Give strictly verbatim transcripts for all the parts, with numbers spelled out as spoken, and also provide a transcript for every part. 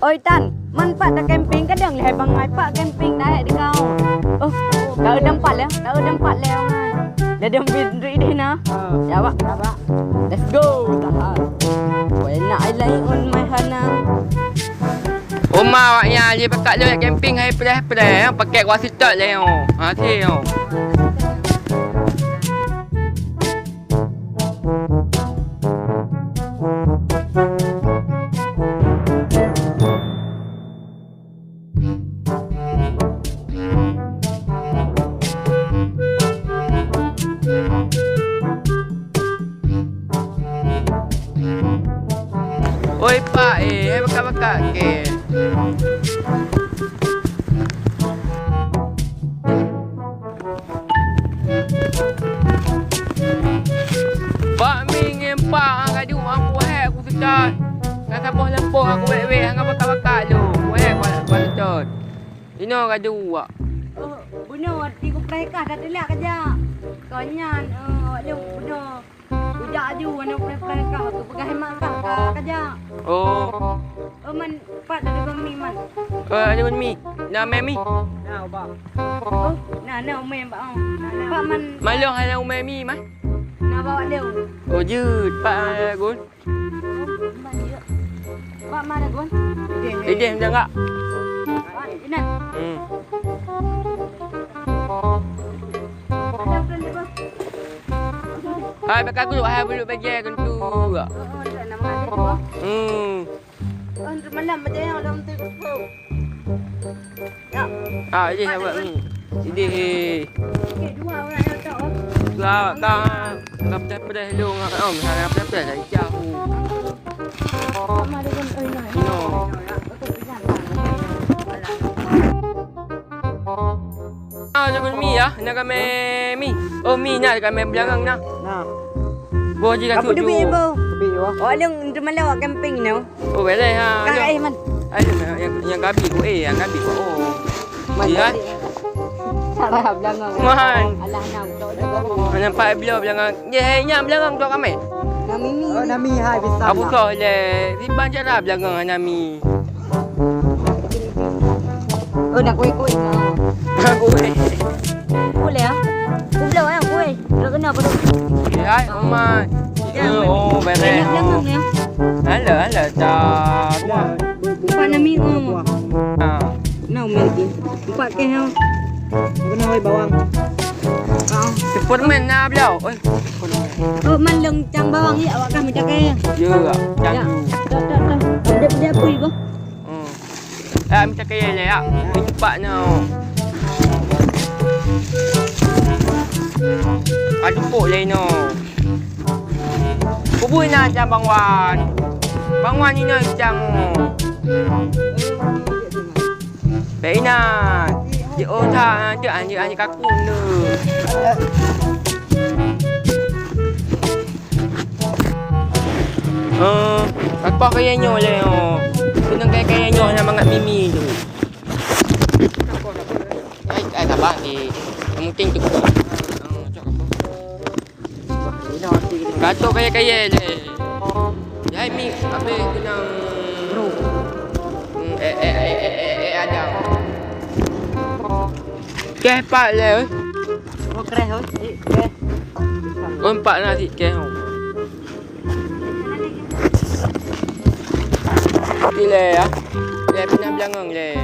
Oi Tan, man pat ta camping, kadang lheueh bangai pat camping daek di kau. Oh, ka eu dampat lé, ka eu dampat lé. Ladôm bit duit deh na. Ya, Bak. Ya, Bak. Let's go. Dah. Wah, enak ai lai on mai hana. Uma awak nyan je pakat lé camping hai preh-preh, pakai kuah sitok lé. Ha, si. Oi, Pak, eh, hai bakak-bakak kèe. Bak mi ngon pak hana duek aku hai aku seutôt. Ka saboh lampôh aku wék-wék hana bakak-bakak lôn. Wék bak, bak seutôt. Inoe ka duek. Oh, bunoe di kupreh kah dah teulak kajak. Kon nyan, eh, awak lôn bunoe. Kujak aju, aneuk preh-preh kah, keu peugah mak kah, ka, kajak. Oh. Oh, man, pat ada bang mi, man. Eh, ada bang mi. Na mé mi? Na, ubah. Oh, na, na umé, bak, oh. Na, na. Pak man. Malong ada umé mi, man? Na bawa lé. Oh, jeuet, Pak, eh, Gun. Oh, man, ya. Pak man, Gun. Idéh, idéh, macam enggak? Pak, inan. Hmm. Hai, bak ka guluk, hai, buluk bajèe keutu. Hmm. Ah, idéh, hai, bak ni. Idéh, eh. Dua, ka, ka peudeh-peudeh lôn, ah, ka peudeh-peudeh dah ijak. Inoe. Ah, lagun mi ya, na kamé mi. Oh, mi na kamé beulangong na. Na. Boh ji ka tuju. Teubiet, boh. Teubiet, boh. Oh, lôn teumalak camping nyoe. Oh, boleh ha. Ka eh man. Ayo, yang, yang gabi ku, eh, yang gabi ku. Oh. Man. Iya. Salah beulangong. Man. Alah, na, tok, tok. Nampak bloe beulangong. Ye, hai, nyan beulangong tok kamé. Na mi mi. Oh, na mi hai bisa. Abu soh le. Di banjara beulangong na mi. Oh, dah kuih-kuih. Kuih. Boleh ah. Kubloe ah, kuih. Dah kena apa tu? Hai, Umar. Ya. Oh, beres. Banyak jangan ya. Alah, alah, tak. Empat na mi. Ha. Na umai lagi. Empat keh ha. Kena oi bawang. Bawang. Superman na beliau. Oi. Oh, man lôn cang bawang ya, awak kah meucakai. Ya, cang. Ya. Dah, dah, dah. Dia, dia apa ibu? Hmm. Ah, meucakai ya, ya. Empat na. Aduh, kok lain na. Kubui na cang Bang Wan. Bang Wan ni na cang. Bèk inan. Di otak na, cek anjing-anjing kaku na. Eh, kakoh kaya nyoe lé, oh. Keuneuk kaya-kaya nyoe na mangat mimi tu. Ai, ai, sabar, di. Mungkin tu. Gato kaya-kaya lé. Jai mi, habéh keunong. Hmm, eh, eh, ada. Keh pat lé, oi. Oh, kreh, oi. Eh, kreh. Oh, empat nasi keh, oh. Pih lé, ya. Lé pinah beulangong lé.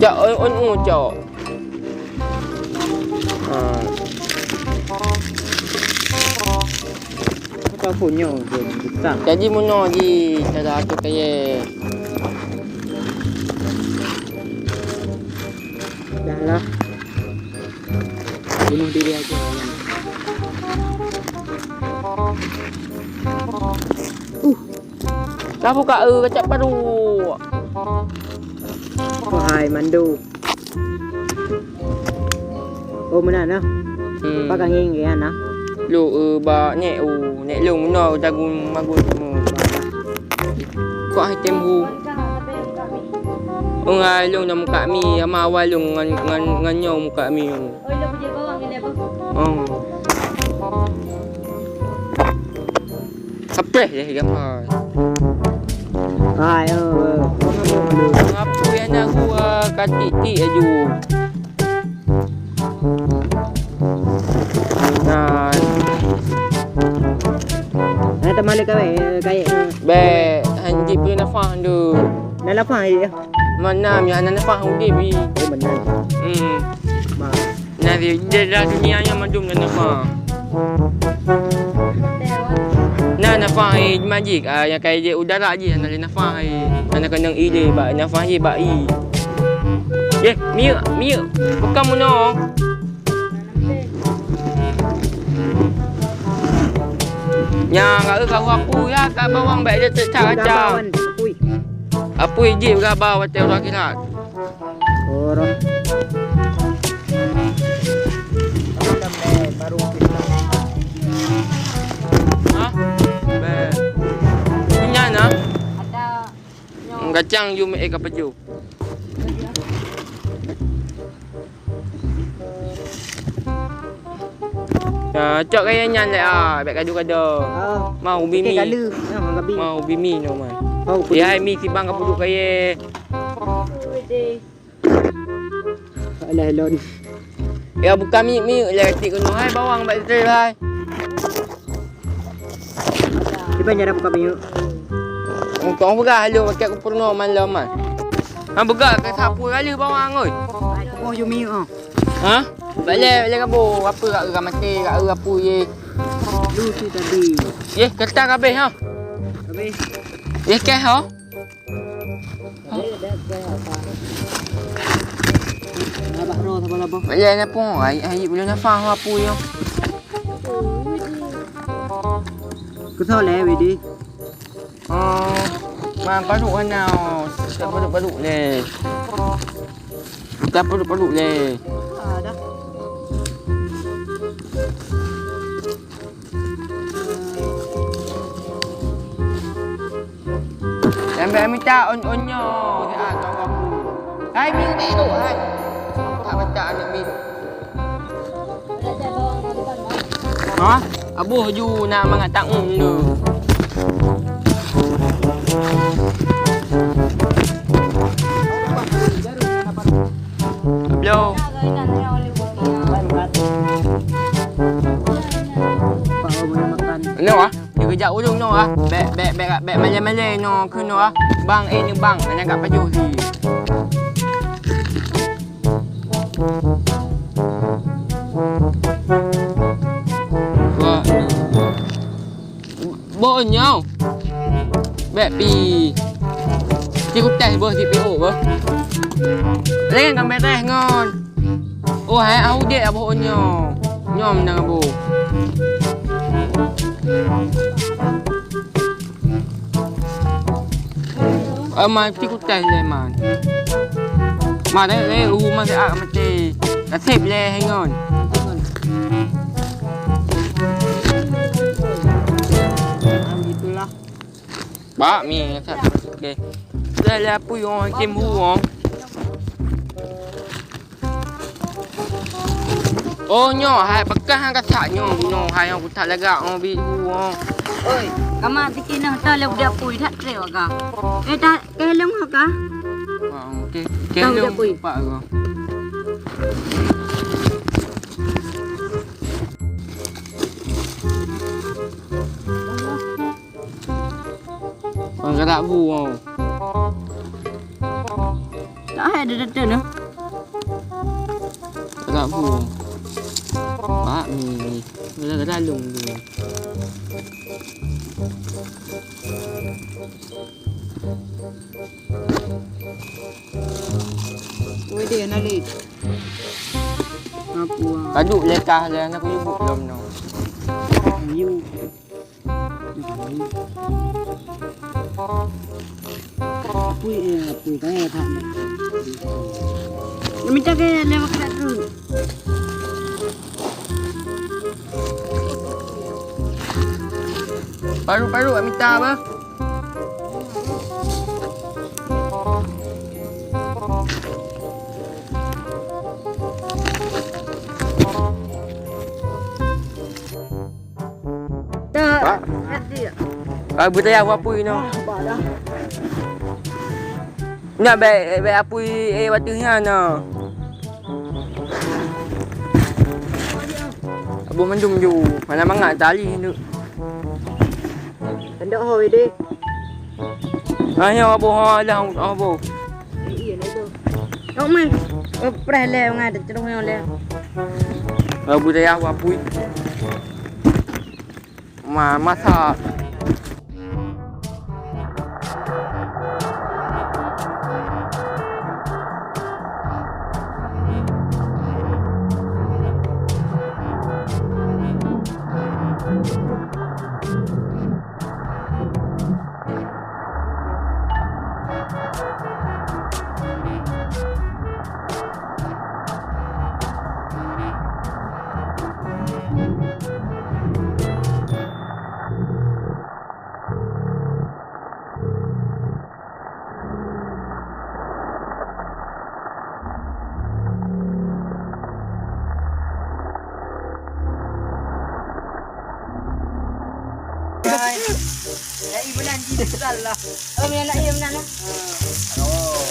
Cok, oi, oi, oi, cok. Ha. Apa punyo tu besar? Jadi meunoe ji cara tu kaya. Dah lah. Bunuh diri aja. Uh. Dah buka, eh, kacak baru. Wahai mandu. Oh, meunan nah. Hmm. Pakai ngieng ya nah. Lu, eh, ba nek, oh, nek lu meunoe jagung magun. Kok hai tem hu. Engai lôn na muka mi, ama awai lôn ngan, ngan, ngan nyoe muka mi. Oh. Sapeh deh gambar. Hai, eh, eh. Ngapui aneuk gua ka tik-tik laju. Nah. Nah, teuma lé kawé, eh, kayek, eh. Bèk, hanjeuet pih nafah tu. Nah, nafah, ya. Mana, ya, nafah udép, bi. Oh, benar. Hmm. Nah, di, di dalam dunia nyoe mandum na nafah. Na nafah, eh, majik, ah, nyang kai jeuet udara jih, hana lé nafah, eh. Hana keunong i lé, bak nafah jih, bak i. Eh, miyeuk, miyeuk. Bukan meunoe. Nyang ka eu ka apui, ya, ka bawang bèk jeuet cak kacang. Apui jih gaba watèe uroe akhirat. Orang. Ha? Bèk. Nyan, ha? Kacang yum, eh, ka pajoh. Nah, cok kayèe nyan lé, ah, bèk kadu-kadu. Ah. Mau ubi mi. Kale. Ah, mau ubi mi. Mau ubi mi no, man. Oh, ya, hai mi sibang ka puduk kayèe. Alah, lon. Ya, buka miyeuk-miyeuk lé, tik keunoe, hai, bawang bèk teutel, hai. Kiban cara buka miyeuk. Untuk peugah lôn, pakai kupur no, man lom, man. Ha, peugah ke sapu kali bawang, oi. Hai, kuboh ju miyeuk, oh. Ha? Bèk lé, bèk lé kaboh. Apa kat ka maté, kat ka apui, ye. Lu si tadi. Ye, kertas ka habéh, ha? Habéh. Ye, keh, ha? Bèk lé na pun, ai, ai, buleuen nafah, ha, apui, ha. Keusoe lé, Widi. Oh, man padub hana, oh. Bukan padub-padub lé. Bukan padub-padub lé. Ah, dah. Sampai minta on-on nyoe, siat tong aku. Hai, mi, mi, tu, hai. Tak baca anak mi. Ha? Aboh ju na mangat taun tu. Bloe. Nyoe ah, dikeujak ureueng nyoe ah. Bèk, bèk, bèk, bèk malèe-malèe nyoe keunoe ah. Bang, eh, ni bang, hana kat pajoh si. Wah. Boh nyoe. Bèk pi. Ci kutéh boh, ci pi ôk boh. Laén ka beureh ngon. Oh, hai au dek boh nyoe. Nyoe meunang boh. Ama ci kutéh lé man. Ma deh, eh, u ma siat maté. Ka sép lé hai ngon. Gitulah. Bak mi, ka sép. Okey. Lé, lé, apui, oh, hakim hu, oh. Oh, nyoe hai beukah han kasak nyoe bunoe hai nyang kutak lagak ngon bit hu, oh. Oi, kama tiki nang ta lé udah pui that tré wak ka. Eh, ta ke lem ha ka? Ah, okey. Ke lem pui. Pak ko. Orang galak bu, oh. Tak ada data dah. Galak bu. Pak ni. Galak-galak long tu. Weh, dia nalik. Apa? Kaduk lekah dah nak kuyup belum no. Ayo. Apui, eh, apui, kaya that ni. Minta ke lewat kerak tu. Paru-paru minta apa? Tak. Pak? Hati ya. Ka beutayah apui nyoe. Nyak bèk, bèk apui, eh, watèe nyan nyoe. Abah mandum ju, mana mangat tali tu. Tandok ho, Wede. Ah, nyoe Abah, ha, dah, Abah. Nok meh. Oh, preh lé, ngat, terus nyoe lé. Ka beutayah apui. Ma, masak. Hai. Dari bulan jin salah. Oh, mi anak iya meunan lah. Oh.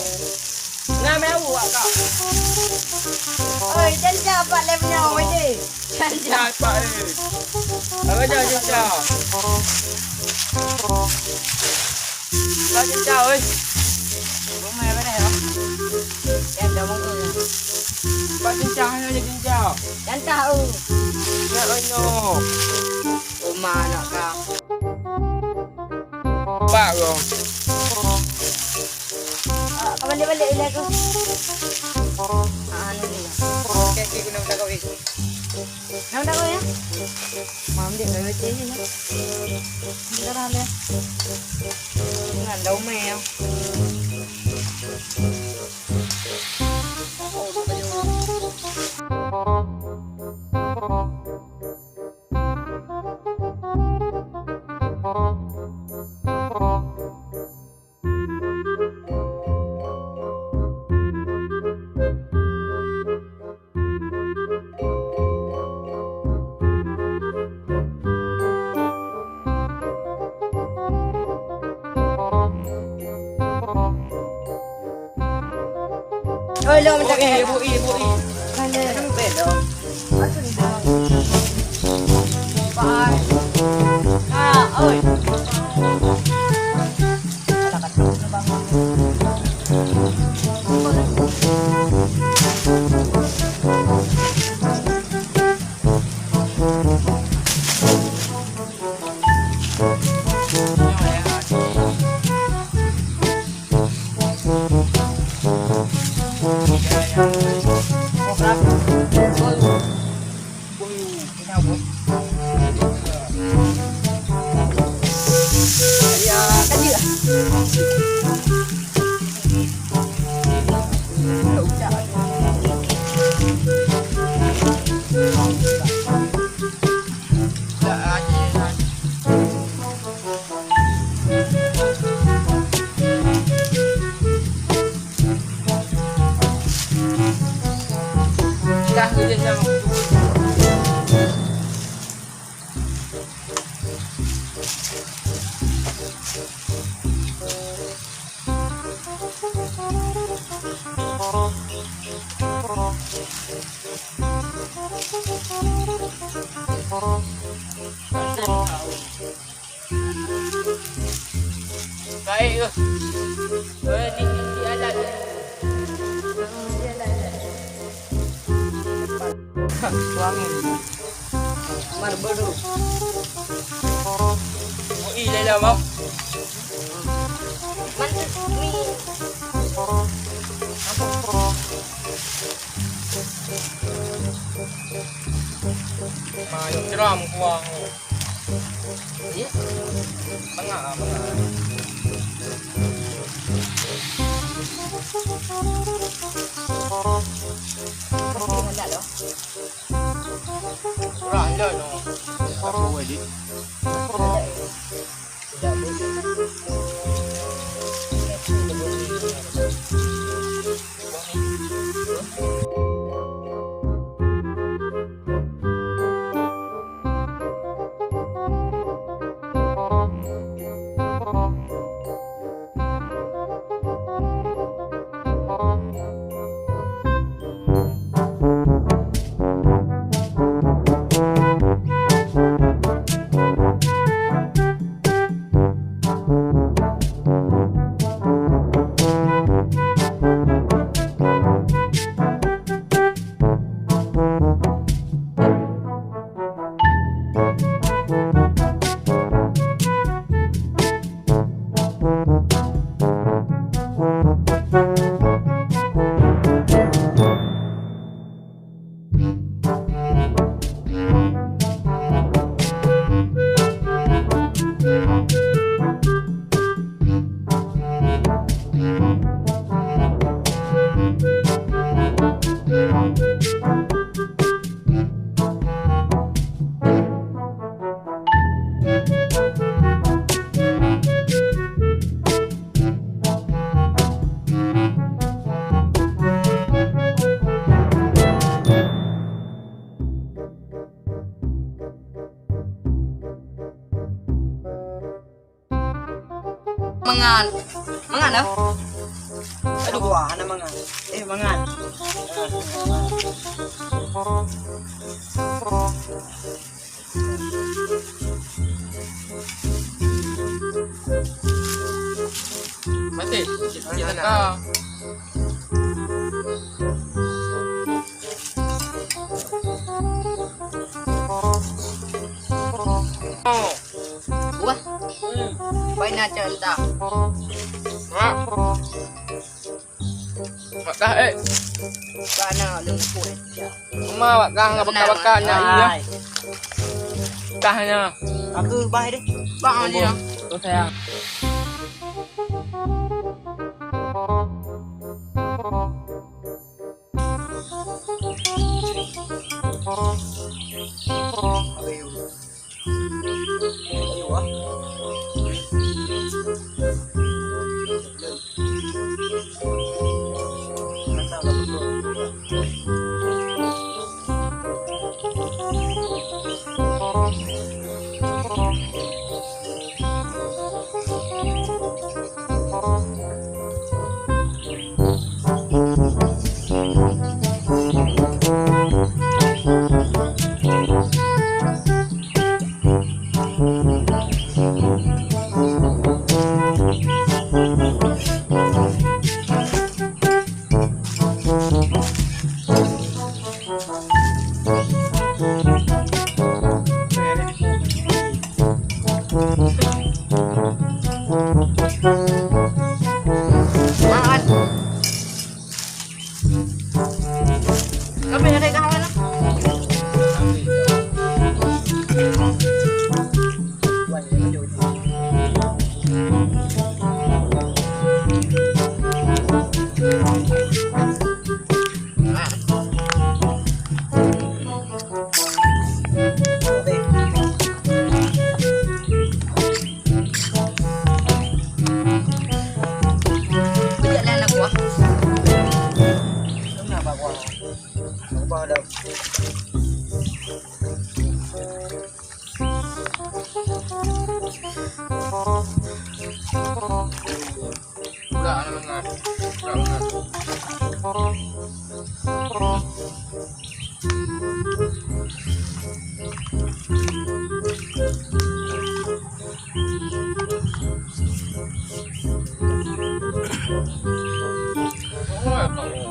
Nah, meu awak kak. Oi, jangan dapat lem nyawa ini. Jangan dapat. Apa jangan cinta? Bak cincau, eh. Rumah mana ya? Yang dah bangun. Bak cincau, hanya ada cincau. Yang tahu. Nak onyok. Rumah anak kau. Bak kau. Ah, kau balik-balik ilai aku. Ah, ni, ni. Okey, okey, guna minta kau, eh. Nang dah ya? Mam dia dah reti ni. Sekarang dia. Ngan daun meh ya. Oi, lo macam ni. Bui, bui, bui. Mana? Sampai dong. Bye. Ah, oi. Baik tu. Eh, di, di, di alat tu. Wangi. Marble tu. Ui, lala, bang. Mantap ni. Mayup jeram kuah. Iya. Bengak, bengak. Kopi hendak loh. Kurang je noh. Aku edit. Mangan. Mangan dah. Aduh, wah, hana mangan. Eh, mangan. Mati. Kita ka. Oh. Wah. Hmm. Pai na cerita. Wah. Bakah, eh. Kana leumput. Ma bakah ngon bakah-bakah nyan, iya. Bakah nyan. Aku bah deh. Bang ni. Tu sayang.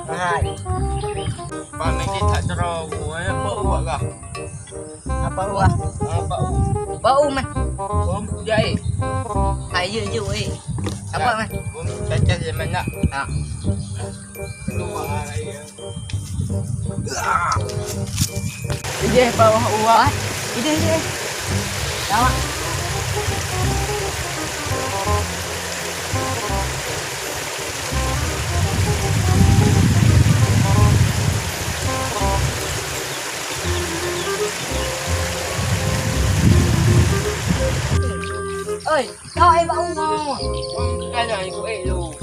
Hai. Paling kita cerau, eh, apa buat kah? Apa buat? Apa buat? Bau mah. Bau jahe. Hai, jeuh, jeuh, eh. Apa mah? Bau cacah je mana? Ha. Idéh bawah uwak. Idéh, idéh. Lawak. Oi. Ka ék bak umu. Ka nyan, ku ék lu.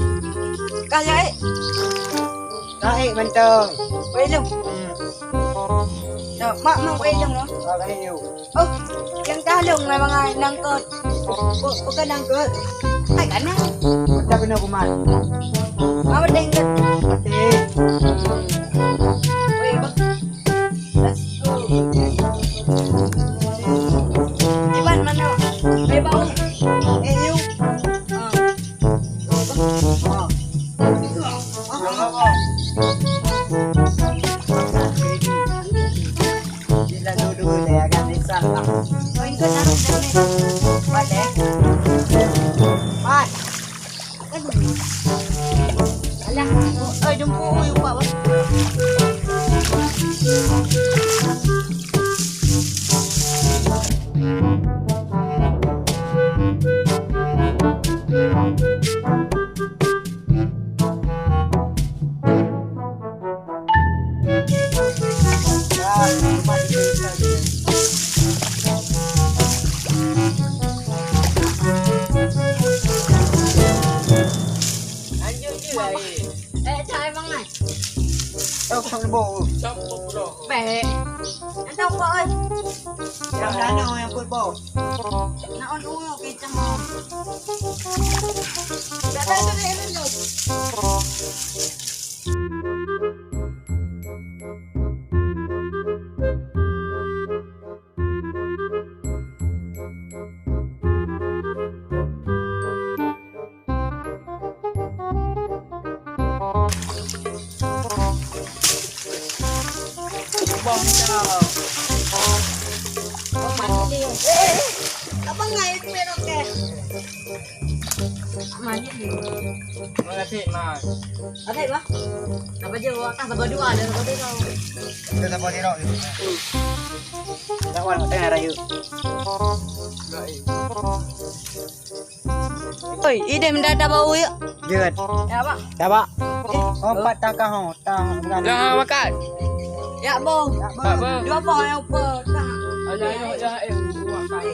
Ka nyan ék. Ka ék mantong. Ku ék lu. Hmm. Nah, mak, mak, ku ék lu, no. Ka ék lu. Oh, nyang ka lôn memang ai nangkot. Bukan nangkot. Hai, ka na. Macam kena kuman. Apa dengket? Mati. Weh, bak. Let's go. Iban mana? Hei, bau. Eh, you. Ah. Ah. Sila dulu deh, agak misal lah. Oh, itu dah, dah, dah. Empat, eh? Empat. Alah, eh, jemput, oi, ubat, weh. Lanjut je lah, eh. Eh, cak abang nai. Cok, cok, bo. Cok, bo, bro. Bek. Entah apa, oi. Yang dana yang football. Nak on dulu kita mau. Bang, ya. Bang, mandi dia. Eh, eh, eh. Abang ngai tu, eh, okey. Mandi dia. Terima kasih, Mas. Ada, Bang? Apa je, Bang? Kan sabar dua, ada sabar dua. Kita sabar dua. Lawan, tengah raya. Oi, ideh mendadak bau yuk. Jeuet. Ya, Bang. Ya, Bang. Eh. Oh, empat takah, oh. Tah, bukan. Dah makan. Ya, Bang. Ya, Bang. Dua boh yang apa? Tah. Ada yang dah, eh, buah kai.